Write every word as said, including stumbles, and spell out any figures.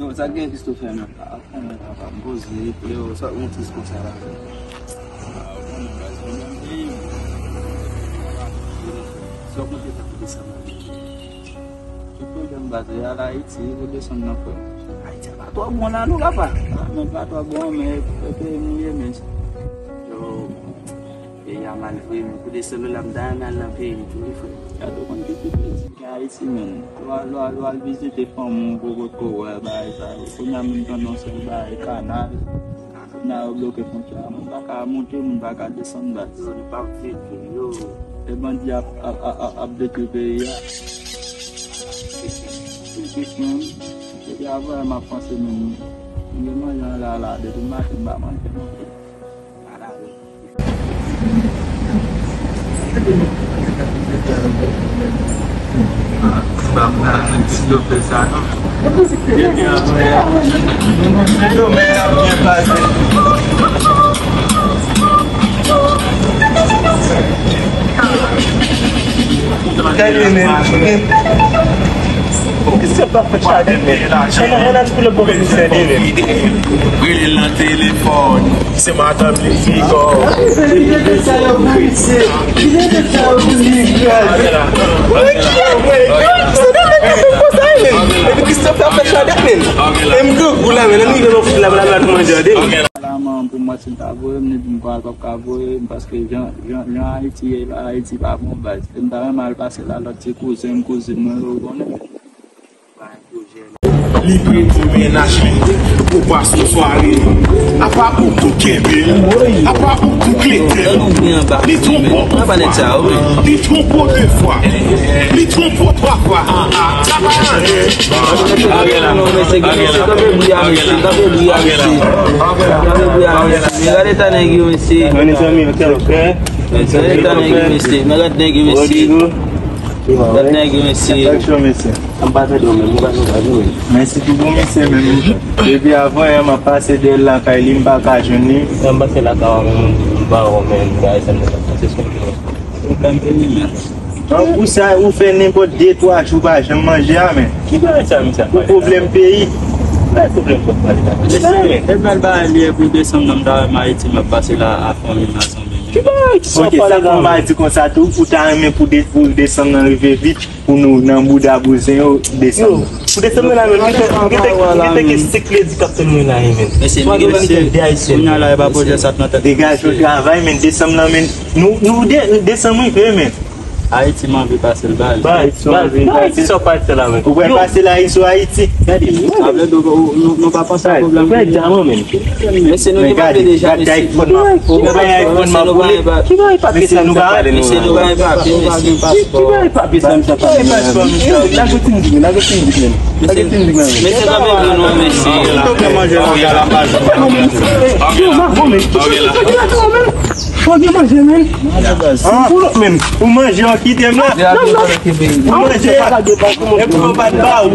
Sa gen Christopher menm? A, konnen papa m poze, freo, sa yon tris konsa la. A, ou konnen baz, pwoblèm peyi m. Sa w konte tankou desann nan peyi m. Tout pwoblèm baz, e al Ayiti, ou desann nan frè. Ayiti a pa twò bon la non papa. A, men pa twò bon, men e peyi m ou ye, men yo, peyi a mal vre, men pou desann la, m ta renmen al nan peyi m tou wi frè. Gade w konn ki pi piti ki Ayiti, men. Lè w al, lè w al, lè w al vizite fanmi w, ou poko wè bagay sa yo. Kounye a menm tande yon sèl bagay, kanal. Kounye a yo bloke fwontyè a. Moun pa ka monte, moun pa ka desann baz. Yo, li p ap vide, yo. E bandi ap, ap, ap, ap, ap detwi peyi a. Depi avan m ap panse menm. M gen manje an la, la, depi maten m pa manje non. Gade, men. Kisa pa fè chade, men? Ann, ann al pou le bon komisè, men. Rele l nan telefòn. Se madanm li ki kò. Epi Christopher fè chade, men. E m grangou la, men. Ann rive nan fout la, la, la, manje, tande. Laman pou mwen, si l ta voye m, li di m pa t ap ka voye m, paske jan, jan, jan Ayiti ye la, Ayiti pa bon baz. E m ta renmen al pase la, lòt ti kouzen m, kouzin mwen yo, ou konnen. Li prete mennaj li pou pase yon sware. Apa ou tou kenbe l, apa ou tou klete l. Li twonpe w de fwa, li twonpe w de fwa, li twonpe w twa fwa. Sa pa anyen. Mesye, mesye, kanpe bri a, mesye, kanpe bri a, mesye. Kanpe bri a, mesye. Men gade eta nèg yo, mesye. Men gade eta nèg yo, mesye. Men gade nèg yo, mesye. Gade nèg yo, mesye. Mèsi pou bon misye menm. Depi avan yè m ap pase dèyè l lakay li, m pa ka jwenn li. Lè m pase lakay ou menm, m pa wè w, men bagay sa m te pase sou pwoblèm peyi, men. An pou sa, ou fè nenpòt de twa jou pa janm manje a, men. Ki bagay sa, misye ap pale la? Pou pwoblèm peyi. Ki bagay pwoblèm w ap pale la? Mesye, e bèl bagay li ye pou desanm nan, m ta renmen Ayiti, m ap pase la a fanmi m, a zanmi m. Ki bagay ki sa w ap pale la? Ok, sa fè w pa di konsa tou, ou ta renmen pou de-, pou desanm nan rive vit, pou nou nan bouda bouzen yo, desanm. Yo, pou desanm nan la, men, m gentan, m gentan, m gentan gen senk kredi k ap tann mwen la, men. Mesye, swa nou mèt de Ayisyen. Kounye a la, e pa pwojè sa t nan tèt mwen. Degaje w travay, men, desanm nan, men, nou, nou de-, desanm rive, men. Ayiti m anvi pase l baz. Baz, baz, baz, ki sa w pral fè la menm? Ou pral pase la sou Ayiti? Gade, sa vle di nou, nou pa panse a pwoblèm. Ou pral di a mwen menm. Mesye, nou te pale deja, mesye. Ou bay iPhone m ap boule. Ki bagay papye sa misye ap pale nou la? Mesye, nou bay papye, mesye. Ki bagay papye sa misye ap pale nou la? Lage ti mizik, lage ti mizik menm. Lage ti mizik menm. Mesye, kanpe non, mesye. Yo, m ap vomit. Fò gen manje, men. Pou lòt, men. Ou manje, w kite m la. Ou manje, pa. Epi w pa t ba ou.